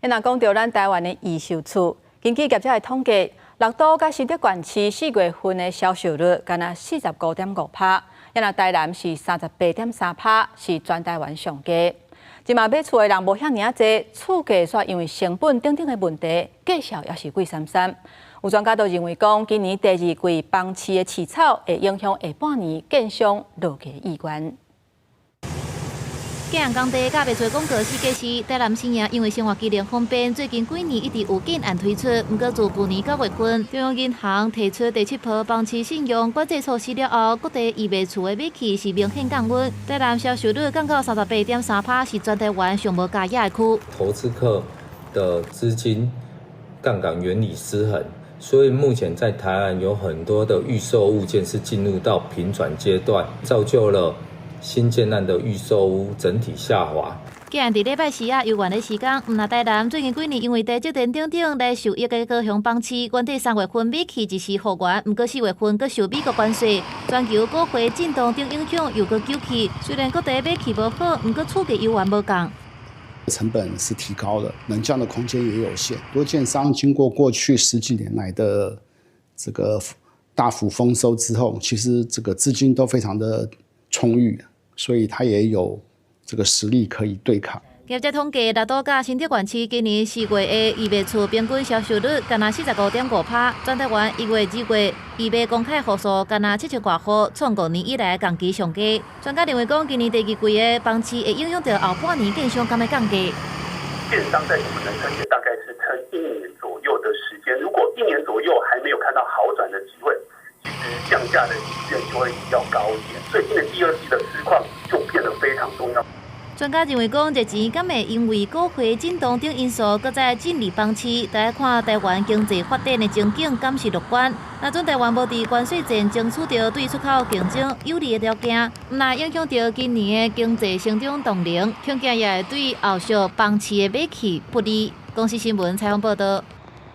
若講著咱台灣的預售厝，根據業者的統計，六都佮新竹縣市4月份的銷售率干焦45.5%，若台南是38.3%，是全台灣上低。這馬買厝的人無遐爾仔濟，厝價煞因為成本等等的問題，繼續也是貴參參。有專家都認為講，今年第二季房市的市草會影響下半年建商落價意願。建案工地佮賣厝廣告四界是，台南市也因為生活機能方便，最近幾年一直有建案推出。毋過自舊年9月份，中央銀行提出第七波房市信用管制措施了後，各地預賣厝的買氣是明顯降溫。台南銷售率降到38.3%，是全台灣上無佳的區。投資客的資金槓桿原理失衡，所以目前在台灣有很多的預售物件是進入到平轉階段，造就了新建案的預售屋整體下滑。既然佇禮拜四啊遊園的時間，毋但台南最近幾年因為台積電等等來受益的高雄房市，原底3月份買氣一時復原，毋過4月份閣受美國關稅、全球股匯震盪等影響，又閣糾起。雖然各地買氣無好，毋過厝價猶原無降。成本是提高了，能降的空間也有限。多建商經過過去十幾年來的這個大幅豐收之後，其實這個資金都非常的充裕。所以他也有這個實力可以對抗。業者統計，六都佮新竹縣市今年4月的預賣厝平均銷售率干焦45.5%，全台灣1月、2月預賣公開戶數干焦7000外戶，創5年以來同期上低。專家認為講，今年第二季的房市會影響著後半年建商敢會降價。建商再怎麼能撐，也大概是撐一年左右的時間。如果一年左右還沒有看到好轉的機會，其實降價的意願就會比較高一點。所以今年第二季的市況就變得非常重要。專家認為講，熱錢敢會因為股匯震盪等因素，閣再進入房市，著愛看台灣經濟發展的前景敢是樂觀。若準台灣無佇關稅戰爭取著對出口競爭有利的條件，毋但影響著今年的經濟成長動能，恐驚也會對後續房市的買氣不利。公視新聞採訪報導。